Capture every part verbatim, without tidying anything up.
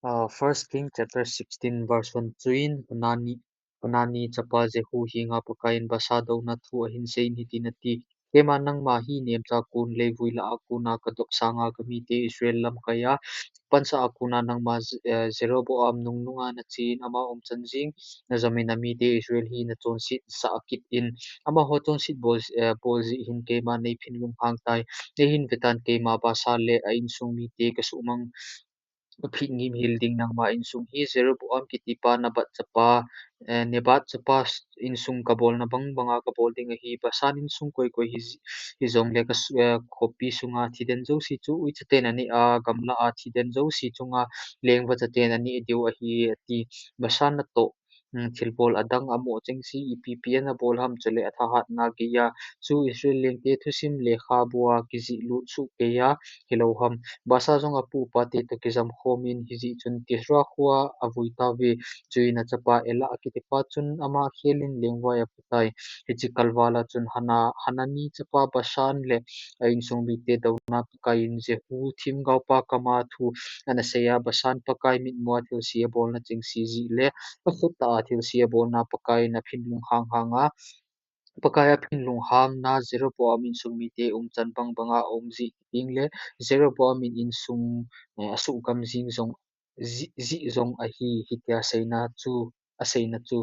Ah, First King chapter sixteen verse one. Chuin Hanani, Hanani chapa Jehu henga Pakaiyin Baasha douna thu ahin seiyin hitin ati, Keima nangma hi nemcha kon leivui lah a kona kadop sanga kamite Israel lamkaiya pansah a kona nangma Z-, eh, Jeroboam nungnunga nachen ama umchan jing najamin amite Israel hi nachonset sah kit in. Amaho chonset bol, eh, bol jeh hin keima neiphin lunghang tai. Neihin vetan, keima Baasha le a insung mite kasuhmang phit ngim hel ding. Nangma insung hi Jeroboam kitipa Nebat chapa, eh, Nebat chapa insung kabolna bang banga kabol ding ahi. Baasha insung koi koi hi, hijongle kas-, eh, khopi sunga thiden jouse chu uichaten aneh a, gamla a thiden jouse chunga lengvachaten aneh diu ahi, ati. Baasha natoh, mm, thilbol adang amoh chengse ipi ipi ana bol ham, chule athahatna geiya chu Israel lengte thusim lekhabua kijih lut sohkeiya hilou ham. Baasha jong apu apate toh kijam khomin, hijeh chun Tisra khoa avui tauve. Chuin achapa Elah kitipa chun ama khelin lengvai apotai. Hiche kalvala chun Hana-, Hanani chapa Baasha le a insung mite douna Pakaiyin Jehu themgaopa kama thu ana seiya, Baasha Pakai mitmua thilse abolna chengse jeh le akhut tah a thilse abolna Pakaiyin aphin lunghang hanga, Pakai aphin lunghangna Jeroboam insung mite umchan bang banga aum jeh teng le Jeroboam in insung, eh, asuhgam jing jong, jeh, jeh jong ahi, hitia seina chu, aseina chu.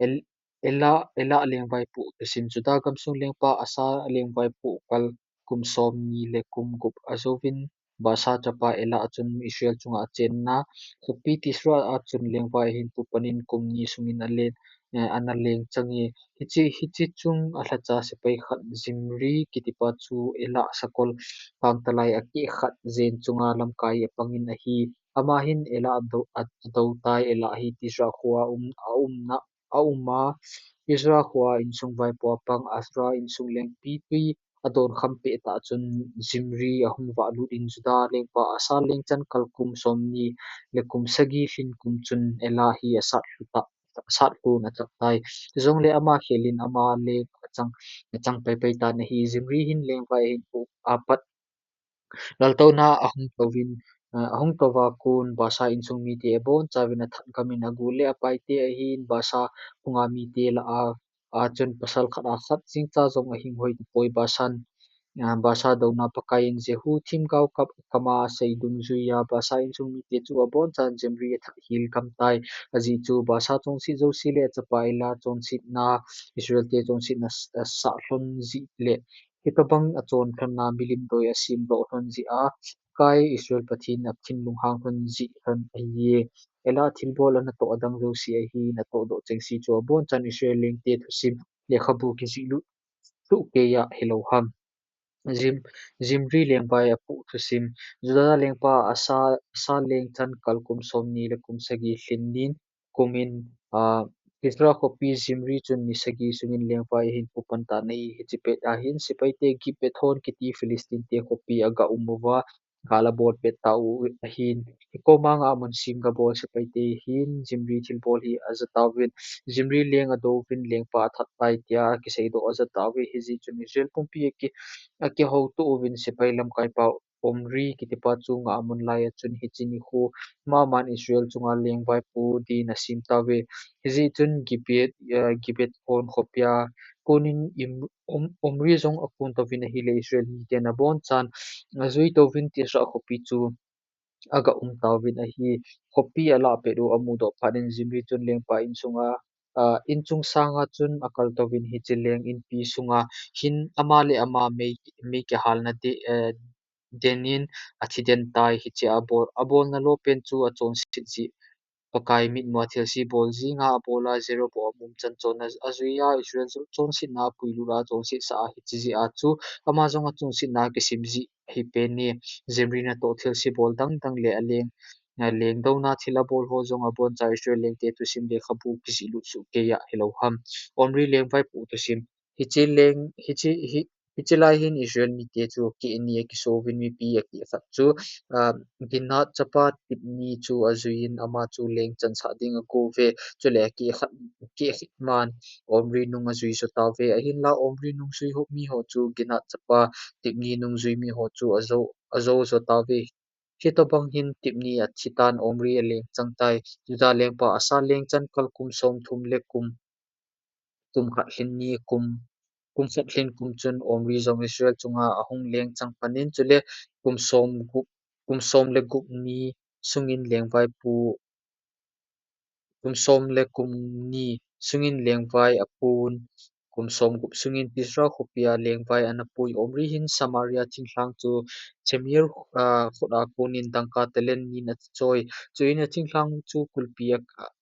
El-, Elah, Elah lengvaipoh thusim. Juda gamsung lengpa Asa lengvaipoh kal kum somni le kum gup ajouvin, Baasha chapa Elah chun Israel chunga achenna khopi Tisra a chun lengvai ahin pupanin kum ni sungin ale-, eh, ana leng change. Hiche, hiche chung alhacha sepai khat Zimri kitipa chu Elah sakol kangtalai akeh khat jen chunga lamkai apangin ahi. Ama hin Elah adou, adou tai. Elah hi Tisra khoa um, aumna, auma, Tisra khoa insung vaipo apang, Asa insung lengpi tui adon kham peh tah chun Zimri ahung vahlut in Juda lengpa Asa lengchan kal kum somni le kum sagi lhin kum chun Elah hi asat lhu tah, asat lhun achap tai. Chujongle ama khelin ama leng achang, achang paipai tan ahi. Zimri hin lengvai ahin pu apat laltouna ahung touvin, eh, ahung touva kon Baasha insung mite abonchauvin athat gamin agu le apaite ahin, Baasha phunga mite lah a, a chun pasal khat a khat jingcha jong ahing hoi tapoi. Baasha, ah, Baasha douna Pakaiyin Jehu themgao kap, kama asei dungjuiya Baasha insung mite chu abonchan Zimri athah hel gam tai. Ajeh chu Baasha chonset jouse le achapa Elah chonsetna, Israel te chonsetna s-, asah lhon jeh le hitobang achon lhonna milim doi asemdoh lhon jeh a, Pakai Israel Pathen aphin lunghang lhon jeh lhon ahi. Elah thilbol anatoh adang jouse ahi, natohdoh chengse chu abonchan Israel lengte thusim lekhabu kijih lut sohkeiya hilou ham. Zim-, Zimri lengvai apoh thusim. Juda lengpa Asa, Asa lengchan kal kum somni le kum sagi lhin nin kumin, ah, Tisra khopi Zimri chun ni sagi sungin lengvai ahin pupan tan ahi. Hiche pet ahin sepaite Gibbethon kiti Philistine te khopi aga um uva, gal abol pet tauve ahin. Hikoma ngahmun sem gabol sepaite hin Zimri thilbol hi aja tauvin, Zimri leng adouvin lengpa athat tai tia kiseidoh aja tauve. Hijeh chun Israel pumpi aki, akihouto uvin sepai lamkaipa Omri kitipa chu ngahmun laiya chun hiche nikho maman Israel chunga lengvaipo din asem tauve. Hijeh chun Gibeath, eh, Gibbethon khopia konin Im-, Om-, Omri jong akon touvin ahile Israel miten abonchan ajui touvin Tisra khopi chu aga um tauvin ahi. Khopi alah pet u amudoh phat in Zimri chun lengpa insunga, ah, inchung sanga chun akal touvin hiche leng inpi sunga hin ama le ama mei, mei kihalna di, eh, denin athi den tai. Hiche abol, abolna lou pen chu achonset jeh Pakai mitmua thilse bol jinga abola Jeroboam umchan chonna ajuiya Israel chonsetna apuilut a chonset sah a hiche jeh a chu ama jong achonsetna kisem jeh ahi pen e. Zimri natoh thilse bol dang dang le aleng, aleng douna thil abol ho jong abonchan Israel lengte thusim lekhabu kijih lut sohkeiya hilou ham. Omri lengvaipo thusim. Hiche leng, hiche, hi, hiche lai hin Israel mite chu akeh ni akisouvin mipi akeh khat chu, ah, Ginat chapa Tibni chu ajuiyin ama chu leng chansah ding agouve. Chule akeh khat, akeh khat man Omri nung ajui jo tauve. Ahinla Omri nung jui ho, mi ho chu Ginat chapa Tibni nung jui mi ho chu ajou, ajou jo tauve. Hitobang hin Tibni athi tan Omri aleng chang tai. Judah lengpa Asa leng chan kal kum som thum le kum, kum khat lhin ni kum, kum khat lhin kum chun Omri jong Israel chunga ahung leng chang panin, chule kum som gup, kum som le gup ni sungin lengvai pu kum som le kum ni sungin lengvai apun, kum som gup sungin Tisra khopia lengvai ana pui. Omri hin Samaria thinglhang chu Semir, ah, khut a konin dangka talent nin achoi. Chuin athinglhang chu kulpi a,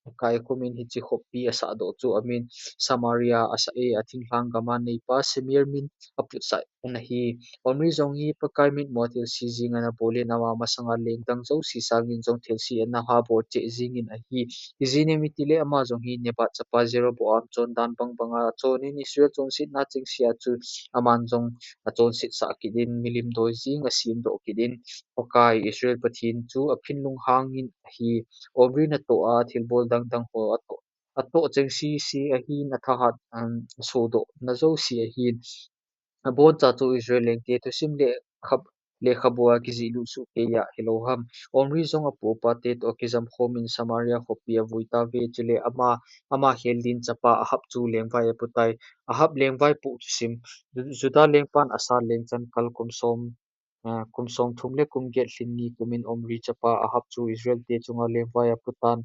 akai kumin hiche khopi asah doh chu amin Samaria asah e. Athinglhang gama neipa Semir min aputsah ana hi. Omri jong hi Pakai mitmu a thilse jing ana bolin, ama masanga leng dang jouse sangin jong thilse ana ha bol cheh jingin ahi. Ijeh inem itile ama jong hi Nebat chapa Jeroboam chondan bang banga chonin Israel chonsetna chengse a chu aman jong achonset sah kit in, milim doi jing asemdoh kit in, Pakai Israel Pathen chu aphin lunghangin ahi. Omri natoh a thilbol dang dang ho atoh, atoh chengse se ahin, athahat, um, asodoh na jouse ahin. Aboncha chu Israel lengte thusim le khap, lekhabu a kijihlut soh kei a hilou ham. Omri jong apu apate toh kijam khomin Samaria khopi avui tauve, chule ama, ama heldin chapa Ahab chu lengvai apu tai. Ahab lengvai pu thusim. Ju-, Judah lengpan Asa leng chan kal kum som, ah, kum som thum le kum get lhin ni kumin Omri chapa Ahab chu Israel te chunga lengvai apu tan,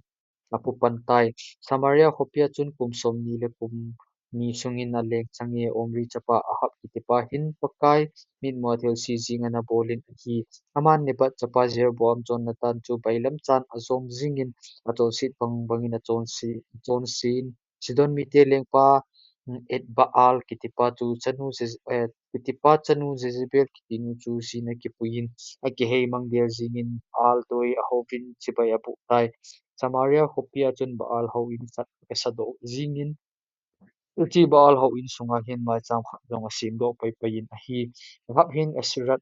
apu pan tai. Samaria khopia chun kum som ni le kum ni sungin aleng chang e. Omri chapa Ahab kitipa hin Pakai mitmu a thilse jing ana bolin ahi. Aman Nebat chapa Jeroboam chonna tan chu bailam chan ajom jingin achonset bang bangin achonse, achonsen Sidon mite lengpa, mm, Etbaal kitipa chu chanu Je-, eh, kitipa chanu Jezebel kitinu chu jin akipuiyin, akihei mang del jingin Baal doi ahouvin chibai abuh tai. Samaria khopia chun Baal houin khat akisahdoh jingin, hiche Baal houin sunga hin maicham khat jong asemdoh pai paiyin ahi. Ahab hin Asherah,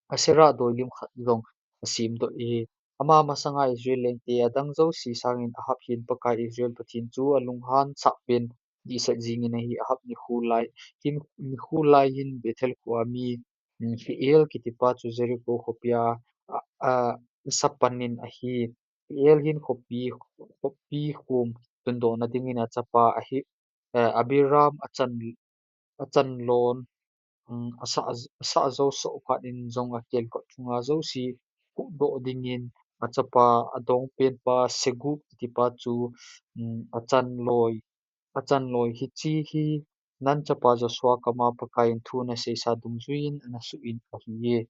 Asherah doilim khat jong asemdoh e. Ama masanga Israel lengte adang jouse sangin Ahab hin Pakai Israel Pathen chu alunghan sah pen dihset jingin ahi. Ahab nikho lai hin, nikho lai hin Bethel khoa mi, mm, Hiel kitipa chu Jericho khopia a, a, asapanin ahi. Hiel hin khopi, khopi khom tundohna dingin achapa ahi, eh, Abiram achan, achan lon, um, asah, asah jou soh phat in jong akelkot chunga jouse huhdoh dingin achapa adongpenpa Segub kitipa chu, um, achan loi, achan loi. Hiche hi nan chapa Joshua kama Pakaiyin thu naseisa dungjuiyin anasuh in ahiye.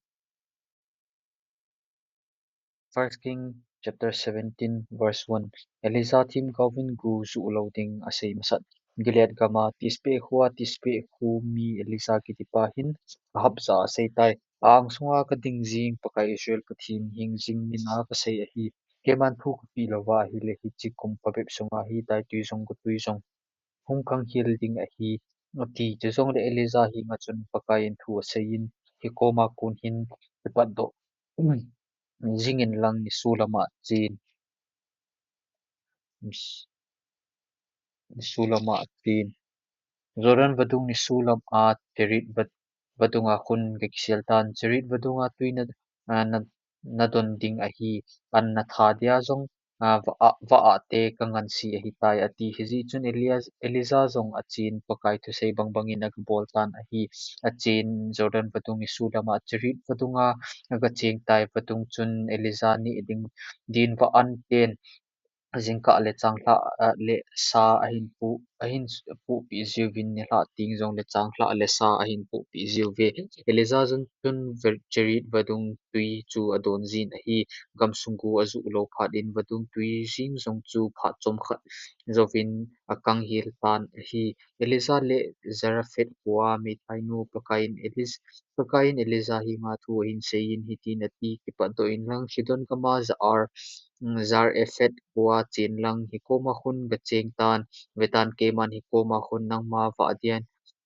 First King chapter seventeen, verse one. Elijah themgaovin gu juh lou ding asei masat. Gilead gama Tisbe khoa, Tisbe kho mi Elijah kitipa hin Ahab jah a asei tai. A-angsunga kading jing Pakai Israel Pathen hingjing mina kasei ahi. Keiman thu kapeh louva ahile hiche kum phabep sunga hitia twi jong gotwi jong hung kanghel ding ahi, ati. Chujongle Elijah henga chun Pakaiyin thu aseiyin, hikoma kon hin kipatdoh jingin lang nisolam a chen, nisolam a chen. Jordan vadung nisolam a Chered vad-, vadunga khun kakisel tan. Chered vadunga twi na, a, na, nadon ding ahi, an natha dia jong, a, va, a, va ate kanganse ahitai, ati. Hijeh chun Elias, Elijah jong achen Pakai thusei bang bangin agabol tan ahi. Achen Jordan vadung nisolam a Chered vadunga agacheng tai. Vadung chun Elijah neh ding din va an ten jingkah le changlhah, ah, le sa ahin pu, ahin s-, puhpeh jiuvin, nilhah teng jongle changlhah le sa ahin puhpeh jiuve. Elijah jong chun ver-, Chered vadung twi chu adon jin ahi. Gamsung gu ajuh lou phat in vadung twi jeng jong chu phat chomkhat jouvin akanghel tan ahi. Elijah le Zarephath khoa meithainu Pakaiyin Elis-, Pakaiyin Elijah henga thu ahin seiyin hitin ati, kipatdoh in lang Sidon gama Zaar, mm, Zarephath khoa chen lang, hikoma khun gacheng tan, vetan keiman hikoma khun nangma vah din,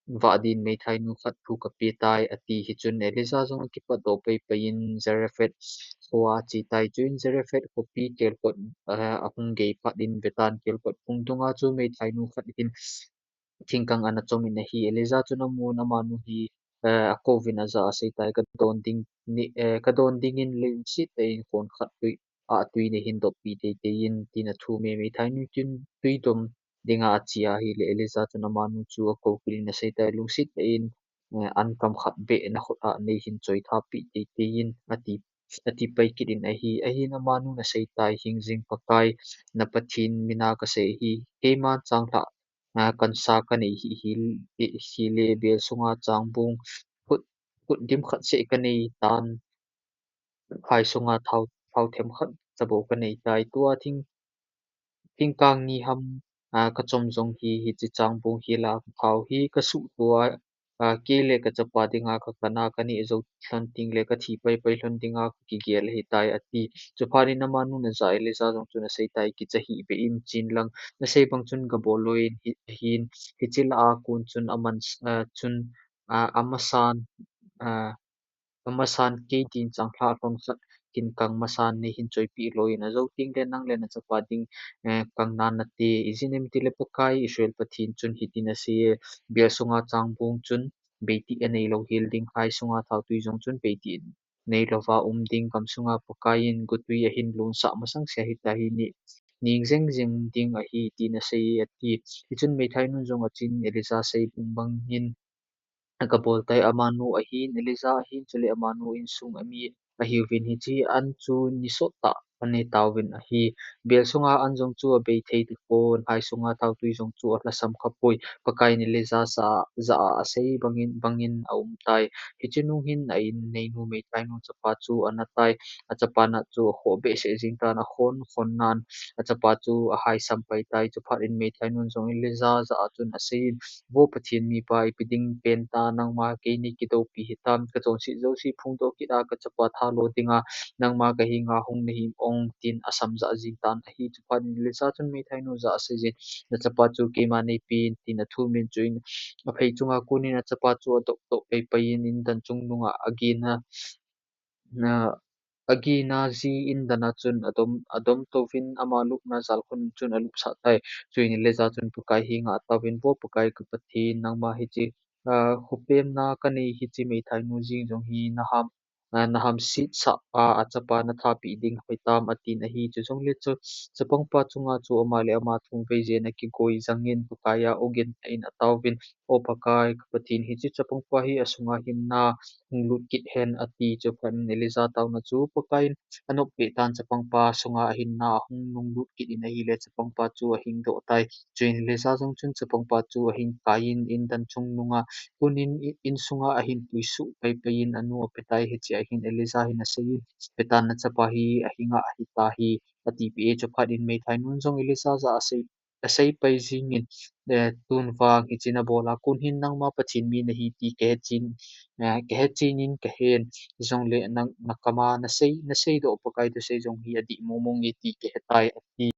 vah din meithainu khat thu kape tai, ati. Hichun Elijah jong akipatdoh pai pai in Zarephath khoa ache tai. Chuin Zarephath khopi kelkot, eh, ahung gei phat in vetan kelkot phung dunga chu meithainu khat hin thingkang ana chom in ahi. Elijah chun amun amanu hi eh, akouvin ajah a aseitai, kadon ding ni, eh, kadon dingin lungset tah in khon khat tui, ah, tui neihin doppi teitei in, tin athum e. Meithainu chun tui dom dinga ache ahileh Elijah chun amanu chu akou kit in aseitai, lungset tah in, eh, an kam khat beh nakhut a neihin choi tha peh teitei in, ati, ati pai kit in ahi. Ahin amanun aseitai, hingjing Pakai na Pathen mina kasei ahi, keiman changlhah, ah, kansa kanei hi, hi, hile bel sunga changbung khut, khut dim khat seh kanei tan, hai sunga thao, thao themkhat chabou kanei tai. Tua thing, thingkang ni ham, ah, kachom jong hi, hiche changbung hi la kathao hi kasuh tua, ah, kei le kachapa dinga kakana kaneh jou lhon tengle kathi paipai lhon dinga kakigel ahitai, ati. Chuphat in amanun ajah a Elijah jong chun aseitai, kicha hih beh in chen lang, nasei bang chun gabol loi in hi, hin, hiche lah a kon chun aman, ah, chun, ah, amasan, ah, amasan kei din changlhah lhon khat kin kang masan neihin choipeh loi in, ajou tengle nang le nachapa ding, eh, kang nan nate, ijeh inem itile Pakai Israel Pathen chun hitin asei e, bel sunga changbung chun beitih anei lou hel ding, hai sunga thao tui jong chun beitih nei louva um ding, gam sunga Pakai in gotwi ahin lonsah masang sea hitia hi ni, ning jeng jeng ding ahi, tin asei e, ati. Hichun meithainun jong achen Elijah sei bang bangin agabol tai, amanu ahin, Elijah ahin, chule amanu insung ami ahiuvin, hiche an chu ni sot tah anei tauvin ahi. Bel sunga an jong chu abei thei tapon, hai sunga thao tui jong chu alhasam khapoi. Pakai in Elijah jah a, jah a asei bangin, bangin aum tai. Hiche nung hin a inneinu meithainu chapa chu ana tai. Achapa nat chu akhoh behseh jeng tan, akhon khon nan achapa chu ahaisam pai tai. Chuphat in meithainun jong Elijah jah a chun asei in, Vo Pathen mipa, ipi ding pen ta nangma kei nei kidoupi hitam, kachonset jouse phongdoh kit a kachapa thalo dinga nangma kahenga hung nahim ong, tin asam jah jeng tan ahi. Chuphat in Elijah chun meithainu jah a asei jin, Nachapa chu keima neipen, tin athum in, chuin aphei chunga konin achapa chu adop doh paipai in indan chungnunga agina, na, agina ji indan a chun adom, adom touvin ama lupna jalkhun chun alupsah tai. Chuin Elijah chun Pakai henga ataovin, Vo Pakai ka Pathen, nangma hiche, ah, khopemna kanei hiche meithainu jeng jong hi naham, ah, nahamset sah a, achapa nathapeh ding hitam, atin ahi. Chujongle chu, chapangpa chunga chu ama le ama thum vei jen akigoi jangin Pakai a ogin tah in ataovin, O Pakai ka Pathen, hiche chapangpa hi asunga hinna hung lut kit hen, ati. Chuphat in Elijah taona chu Pakai in anop peh tan, chapangpa sunga ahinna ahung nung lut kit in ahile chapangpa chu ahing doh tai. Chuin Elijah jong chun chapangpa chu ahin kai in, indan chungnunga konin, i-, insunga ahin puisuh paipai in anu apetai. Hichea hin Elijah hin asei in, Petan, nachapa hi ahinga ahita hi, atipeh e. Chuphat in meithainun jong Elijah jah a asei, asei pai jingin, eh, tun vang hiche nabol a kon hin nangma Pathen mi nahi ti kahechen, eh, kahechen in kahen, jongle nang, nakama nasei, nasei doh Pakai thusei jong hi adih mong mong e ti kahetai, ati.